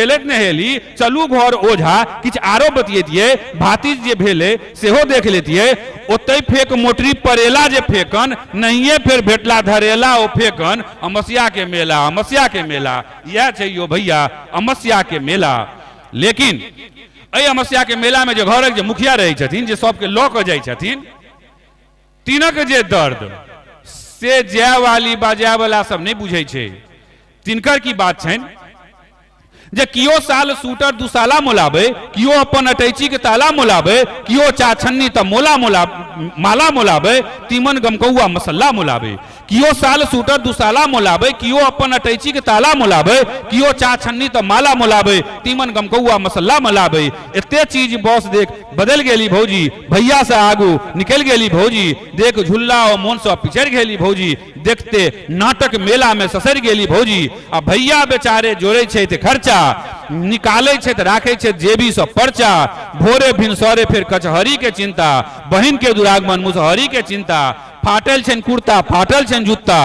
हेलैत नहेली, चलू घर ओझा किछु आरो बतियैतियै, भातिज जे भेलै सेहो देख लेतियै। ओतै फेक मोटरी परेला जे फेकन, नहिये फेर भेटला धरेला ओ फेकन। अमस्या के मेला, अमस्या के मेला, इएह छै यौ भैया अमस्या के मेला। लेकिन एहि अमस्या के मेला में जे घरक जे मुखिया रहै छथिन, जे सबके लऽ कऽ जाइ छथिन, तिनक जे दर्द से जाय वाली बाजाय वाला सब नहि बुझै छै। तिनकर की बात छनि जे कियो साल सूटर दुसाला मोलाबै, कियो अपन अटैची के ताला मोलाबै, कियो चाछन्नी तऽ मोला मोला माला मोलाबै, तीमन गमकौआ मसल्ला मोलाबै। कियो साल सूटर दुसाला मोलाबै, कियो अपन अटैची के ताला मोलाबै, कियो चाछन्नी तऽ माला मोलाबै, तीमन गमकौआ मसल्ला मोलाबै। एते चीज बस देख बदलि गेली भौजी, भैया से आगू निकलि गेली भौजी, देख झुल्ला ओ मोन से पिछड़ि गेली भौजी, देखते नाटक मेला में ससरि गेली भौजी। आ भैया बेचारे जोड़ै छथि खर्चा, निकालै छथि राखै छथि जेबी सँ पर्चा, भोरे भिनसरे फेर कचहरी के चिंता, बहिन के दुरागमन मुसहरी के चिंता, फाटल छनि कुर्ता फाटल छनि जुत्ता,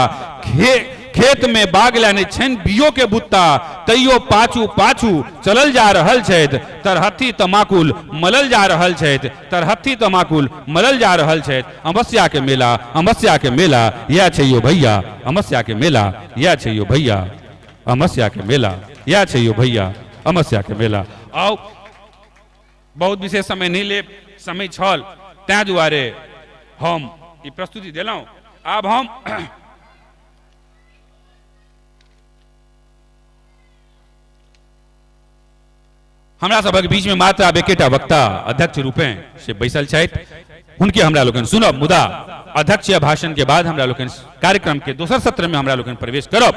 खेत में बाग लेने छनि बियो के बुत्ता, तैयो पाछू पाछू चलल जा रहल छथि, तरहत्थी तमाकुल मलल जा रहल छथि, तरहत्थी तमाकुल मलल जा रहल छथि। अमस्या के मेला, अमस्या के मेला, इएह छै यौ भैया अमस्या के मेला, इएह छै यौ भैया अमस्या के मेला, इएह छै यौ भैया अमस्या के मेला। आउ बहुत विशेष समय नहि लेब, समय छल तैं दुआरे हम ई प्रस्तुति देलहुँ। आब हम हमरा सभक बीच में मात्र आब एकेटा वक्ता अध्यक्ष रूपें से बैसल छथि, हुनके हमरा लोकनि सुनब। मुदा अध्यक्ष या भाषण के बाद हमरा लोकनि कार्यक्रम के दोसर सत्र में हमरा लोकनि प्रवेश करब।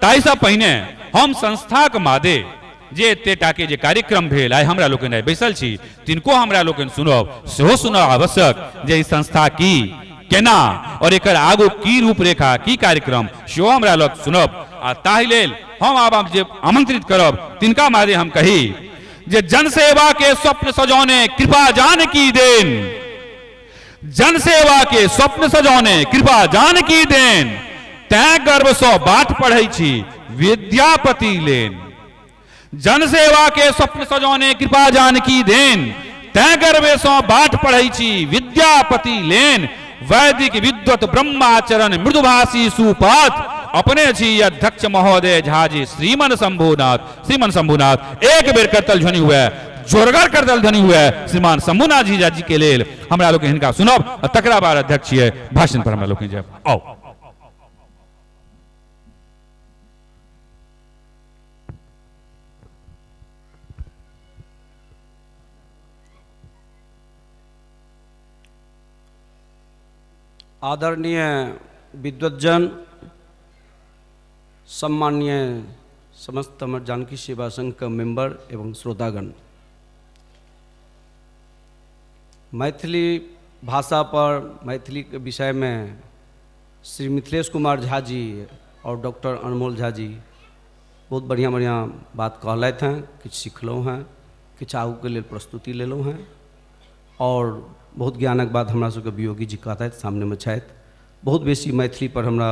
ताहिसँ पहिने हम संस्थाक मादे जे एते टाके जे कार्यक्रम भेल आइ हमरा लोकनि आइ बैसल छी, तिनको हमरा लोकनि सुनब, सेहो सुनब आवश्यक जे ई संस्था की केना और एकर आगू की रूपरेखा की कार्यक्रम सेहो हमरा लग सुनब। आ ताहि लेल हम आब जे आमंत्रित करब तिनका मादे हम कही जे जनसेवा के स्वप्न सजौने कृपा जानकी देन, जनसेवा के स्वप्न सजौने कृपा जानकी देन, तैं गर्व सँ बाट पढ़ै छी विद्यापति लेन। जनसेवा के स्वप्न सजौने कृपा जानकी देन, तैं गर्वे सँ बाट पढ़ै छी विद्यापति लेन। वैदिक विद्वत ब्रह्माचरण मृदुभाषी सुपात, अपने छी अध्यक्ष महोदय झाजी श्रीमन शंभुनाथ, श्रीमन शंभुनाथ। एक बेर करतल ध्वनि हुए, जोरगर करतल ध्वनि हुए श्रीमान शंभुनाथ जी जी के लेल। हमरा लोग हिनका सुनब आ तकरा बाद अध्यक्ष भाषण पर हमरा लोग जायब। आओ आदरणीय विद्वज्जन, सम्माननीय समस्त हमर जानकी सेवा संघ के मेंबर एवं श्रोतागण, मैथिली भाषा पर मैथिली के विषय में श्री मिथिलेश कुमार झा जी और डॉक्टर अनमोल झा जी बहुत बढ़िया बढ़िया बात कहलथि हैं, किछु सिखलहुँ हैं, किछु आगूके लेल प्रस्तुति लेलहुँ हैं और बहुत ज्ञानक बात हमरा सबके वियोगी जी कहतथि, सामनेमे छथि। बहुत बेसी मैथिली पर हमरा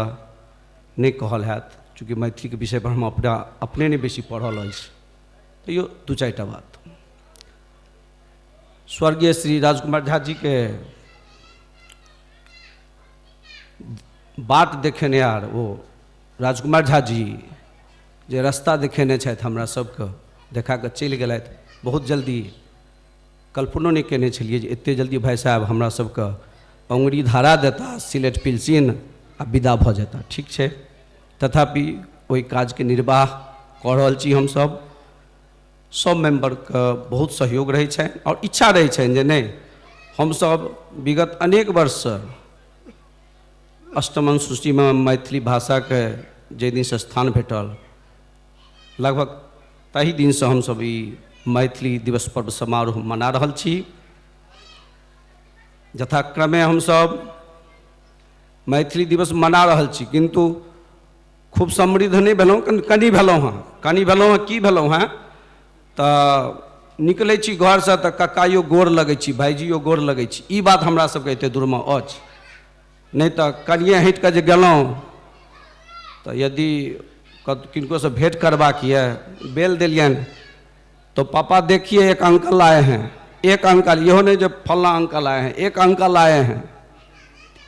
नहि कहल हैत, चूँकि मैथिलीके विषय पर हम अपना अपने नहि बेसी पढ़ल अछि, तैयो दू चारिटा बात। स्वर्गीय श्री राजकुमार झा जीके बाट देखेनिहार ओ राजकुमार झा जी जे रास्ता देखेने छथि हमरा सबके, देखा कऽ चलि गेलथि बहुत जल्दी। कल्पनो नहि केने छलियै जे एतेक जल्दी भाइ साहेब हमरा सबके अङ्गुरी धरा देता, सिलेट पिलसिन आ विदा भऽ जेता। ठीक छै, तथापि ओहि काजके निर्वाह कऽ रहल छी हमसब। सब मेम्बरके बहुत सहयोग रहै छनि आओर इच्छा रहै छनि जे नहि हमसब विगत अनेक वर्षसँ अष्टम अनुसूचीमे मैथिली भाषाके जाहि दिनसँ स्थान भेटल लगभग ताहि दिनसँ हमसब ई मैथिली दिवस पर्व समारोह मना रहल छी। यथाक्रमे हमसब मैथिली दिवस मना रहल छी, किन्तु खूब समृद्ध नहि भेलहुँ, कनि भेलहुँ हँ, कनि भेलहुँ हँ। की भेलहुँ हँ तऽ निकलै छी घरसँ तऽ कक्का यौ गोर लगै छी, भाइजी यौ गोर लगै छी, ई बात हमरा सबके एते दूरमे अछि। नहि तऽ कनिए हटि कऽ जे गेलहुँ तऽ यदि किनकोसँ भेँट करबाक यए, बेल देलियनि तो पापा देखिए एक अंकल आए हैं, एक अंकल, इहो नहि जे फल्लाँ अंकल आए हैं, एक अंकल आए हैं।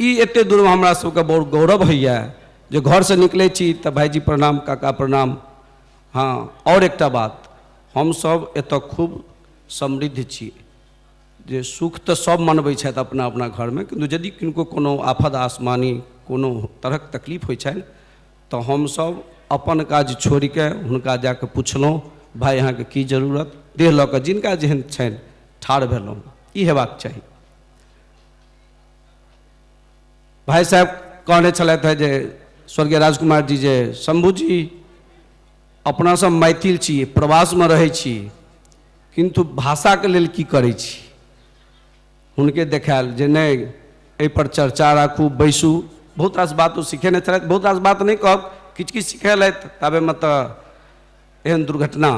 ई एते दूरमे हमरा सबके बहुत गौरव होइए जे घरसँ निकलै छी तऽ भाइजी प्रणाम, काका प्रणाम। हँ, आओर एकटा बात, हमसब एतऽ खूब समृद्ध छी, जे सुख तऽ सब मनबै छथि अपना अपना घरमे, किन्तु यदि किनको कोनो आफत आसमानी कोनो तरहक तकलीफ होइ छनि तऽ हमसब अपन काज छोड़िके हुनका जाकऽ पुछलहुँ, भाइ अहाँके की जरूरत, देह लऽ कऽ जिनका जेहन छनि ठाढ़ भेलहुँ। ई हेबाक चाही। भाइ साहेब कहने छलथि हेँ जे स्वर्गीय राजकुमार जी जे शंभू जी अपना सब मैथिल छी, प्रवासमे रहै छी, किन्तु भाषाके लेल की करै छी। हुनके देखायल जे नहि, एहिपर चर्चा राखू, बैसू। बहुत रास बात ओ सिखेने छलथि, बहुत रास बात नहि कहब, किछु किछु सिखेलथि। ताबेमे तऽ एहन दुर्घटना,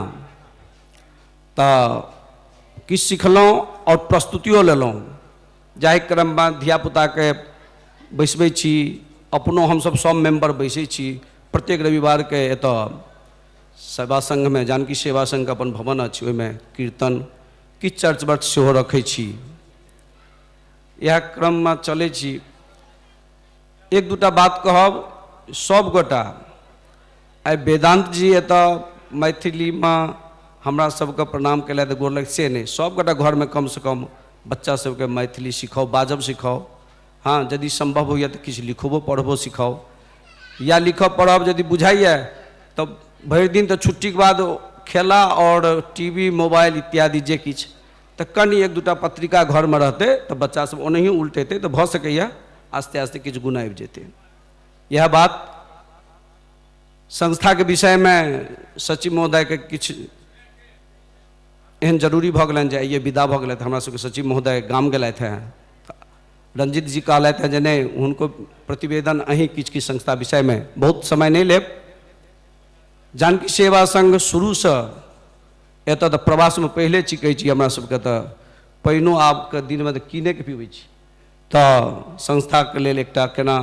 तऽ किछु सिखलहुँ आओर प्रस्तुतियो लेलहुँ। जाहि क्रममे धियापुताके बैसबै छी, अपनो हमसब सब मेम्बर बैसै छी प्रत्येक रविवारके एतऽ सेवा संघमे, जानकी सेवा संघके अपन भवन अछि, ओहिमे कीर्तन किछु चर्च वर्च सेहो रखै छी। इएह क्रममे चलै छी। एक दूटा बात कहब सबगोटा, आइ वेदांत जी एतऽ मैथिलीमे हमरा सबके प्रणाम केलथि, गोर लग, से नहि, सबगोटा घरमे कमसँ कम बच्चा सबके मैथिली सिखाउ, बाजब सिखाउ। हँ, यदि सम्भव होइए तऽ किछु लिखबो पढ़बो सिखाउ, या लिखब पढ़ब यदि बुझाइए तऽ भरि दिन तऽ छुट्टीके बाद खेला आओर टी वी मोबाइल इत्यादि जे किछु, तऽ कनि एक दूटा पत्रिका घरमे रहतै तऽ बच्चा सब ओनाहियो उल्टेतै तऽ भऽ सकैए आस्ते आस्ते किछु गुण आबि जेतै। इएह बात संस्थाके विषयमे सचिव महोदयके किछु एहन जरूरी भऽ गेलनि जे आइए विदा भऽ गेलथि। हमरा सबके सचिव महोदय गाम गेलथि हेँ। रंजित जी कहलथि हेँ जे नहि, हुनको प्रतिवेदन अहीं किछु किछु संस्था विषयमे, बहुत समय नहि लेब। जानकी सेवा संघ शुरूसँ एतऽ तऽ प्रवासमे पहिले छी, कहै छी हमरा सबके तऽ पानिओ आबके दिनमे तऽ कीनेके पीबै छी। तऽ संस्थाके लेल एकटा केना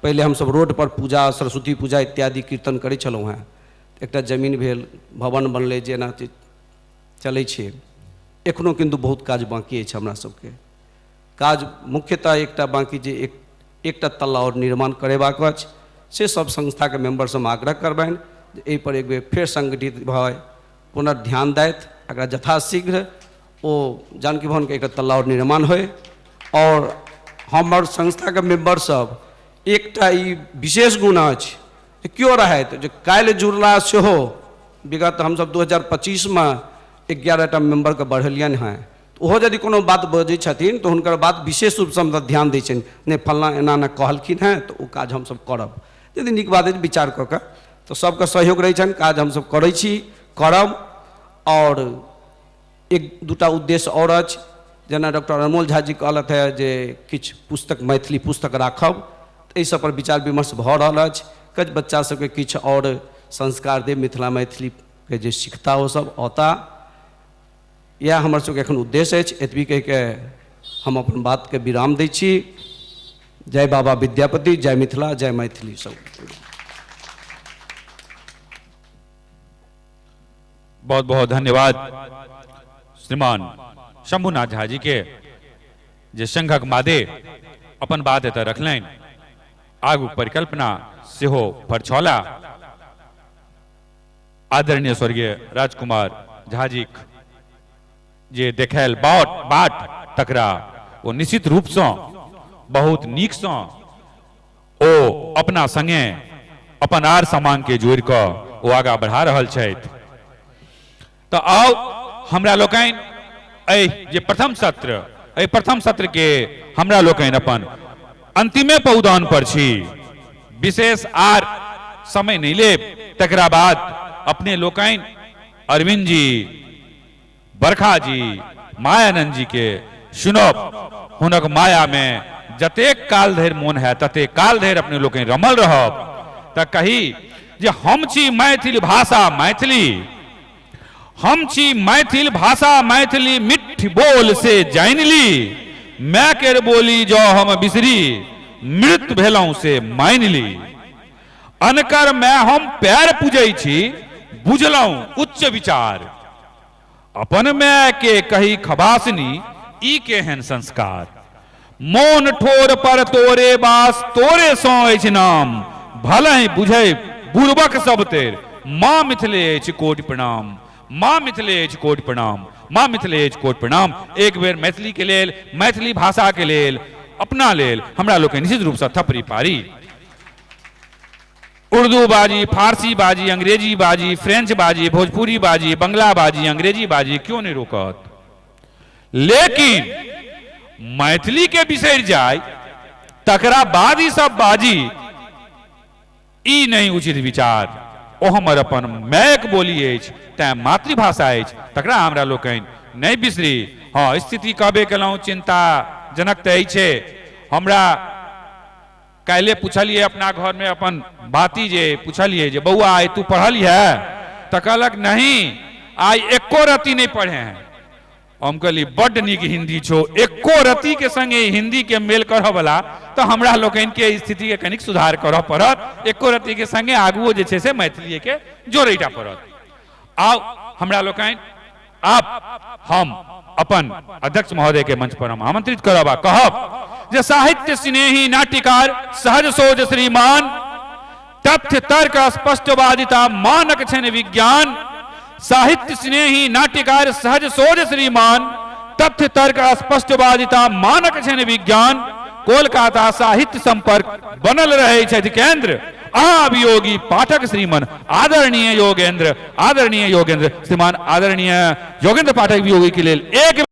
पहिले हमसब रोडपर पूजा, सरस्वती पूजा इत्यादि कीर्तन करै छलहुँ हेँ। एकटा जमीन भेल, भवन बनलै, जेना चलै छै एखनो, किन्तु बहुत काज बाँकी अछि हमरा सबके। काज मुख्यतः एकटा बाँकी जे एकटा तल्ला आओर निर्माण करेबाक अछि, से सब संस्थाके मेम्बरसँ हम आग्रह करबनि जे एहिपर एक बेर फेर संगठित भऽ पुनर्ध्यान दैथ, एकरा यथाशीघ्र ओ जानकी भवनके एकटा तल्ला आओर निर्माण होइ। आओर हमर संस्थाके मेम्बर सब एकटा ई विशेष गुण अछि जे केओ रहथि जे काल्हि जुड़ला सेहो, विगत हमसब 2025मे 11टा मेम्बरके बढ़ेलियनि हेँ, ओहो यदि कोनो बात बजै छथिन तऽ हुनकर बात विशेष रूपसँ हमसब ध्यान दै छियनि, नहि फल्लाँ एना एना कहलखिन हेँ तऽ ओ काज हमसब करब। यदि नीक बात अछि विचार कऽ कऽ तऽ सबके सहयोग रहै छनि, काज हमसब करै छी, करब। आओर एक दूटा उद्देश्य आओर अछि, जेना डॉक्टर अनमोल झा जी कहलथि हेँ जे किछु पुस्तक, मैथिली पुस्तक राखब, एहि सब पर विचार विमर्श भऽ रहल अछि। किछु बच्चा सबके किछु आओर संस्कार देब, मिथिला मैथिलीके जे सिखता ओ सब औता, इएह हमर सबके एखन उद्देश्य अछि। एतबी कहिके हम अपन बातके विराम दै छी। जय बाबा विद्यापति, जय मिथिला, जय मैथिली। सब बहुत बहुत धन्यवाद श्रीमान शंभुनाथ झा जी के जे संघक मादे अपन बात एतऽ रखलनि, आगू परिकल्पना सेहो फरछौला। आदरणीय स्वर्गीय राजकुमार झाजीक जे देखायल बाट बाट तकरा ओ निश्चित रूपसँ बहुत नीकसँ ओ अपना संगे अपन आर समांगके जोड़ि कऽ ओ आगाँ बढ़ा रहल छथि। तऽ आउ हमरा लोकनि एहि जे प्रथम सत्र, एहि प्रथम सत्र के हमरा लोकनि अपन अंतिमे पौदान पर छी, विशेष आर समय नहि लेब। तकरा बाद अपने लोकनि अरविंद जी, बरखा जी, मायानंद जी के सुनब। हुनक माया में जतेक काल धरि मोन है ततेक काल धरि अपने लोकनि रमल रहब। तऽ कही जे हम छी मैथिल भाषा मैथिली, हम छी मैथिल भाषा मैथिली, मिठ बोल से जानि ली, माय केर बोली जँ हम बिसरी मृत भेलहुँ से मानि ली। अनकर मैं हम पैर पूजै छी, बुझलहुँ उच्च विचार। अपन माय के कही खबासनी, ई केहन संस्कार। मोन ठोर पर तोरे बास, तोरे सँ अछि नाम। भले बुझै बुड़बक सब तेर, माँ मिथिले अछि कोटि प्रणाम। माँ मिथिले अछि कोटि प्रणाम, माँ मिथिले अछि कोटि प्रणाम। एक बेर मैथिली के लेल, मैथिली भाषा के लेल, अपना लेल हमरा लोकनि निश्चित रूपसँ थपड़ी पारी। उर्दू बाजी, फारसी बाजी, अंग्रेजी बाजी, फ्रेंच बाजी, भोजपुरी बाजी, बंगला बाजी, अंग्रेजी बाजी, क्यों नहीं रोकत, लेकिन मैथिली के बिसरि जाय तकरा बाद ई सब बाजी, ई नहीं उचित विचार। ओ हमर अपन मायक बोली अछि, तैं मातृभाषा अछि, तकरा हमरा लोकनि नहि बिसरी। हँ, स्थिति कहबे केलहुँ चिंताजनक तऽ अछि। हमरा काल्हि पुछलियै अपना घरमे अपन भाती जे पुछलियै जे बौआ आइ तू पढ़लियै है, तऽ कहलक नहीं आइ एको रत्ती नहीं पढ़े हैं। हम कहली बड्ड नीक हिंदी छो, एको रत्ती के संगे हिंदी के मेल करऽ वाला, तऽ हमरा लोकनि के स्थिति के कनिक सुधार करऽ पड़त, एको रत्ती के संगे आगुओ जे छै से मैथिलीए के जोड़ैटा पड़त। आउ हमरा लोकनि आब हम अपन अध्यक्ष महोदय के मंच पर हम आमंत्रित करब आ कहब जे साहित्य स्नेही नाट्यकार सहज सोज श्रीमान, तथ्य तर्क स्पष्टवादिता मानक छनि विज्ञान। साहित्य स्नेही नाट्यकार सहज सोज श्रीमान, तथ्य तर्क स्पष्टवादिता मानक छनि विज्ञान। कोलकाता साहित्य संपर्क बनल रहे छथि केंद्र, अभियोगी पाठक श्रीमन आदरणीय योगेंद्र, आदरणीय योगेंद्र श्रीमान, आदरणीय योगेंद्र पाठक वियोगी के लेल एक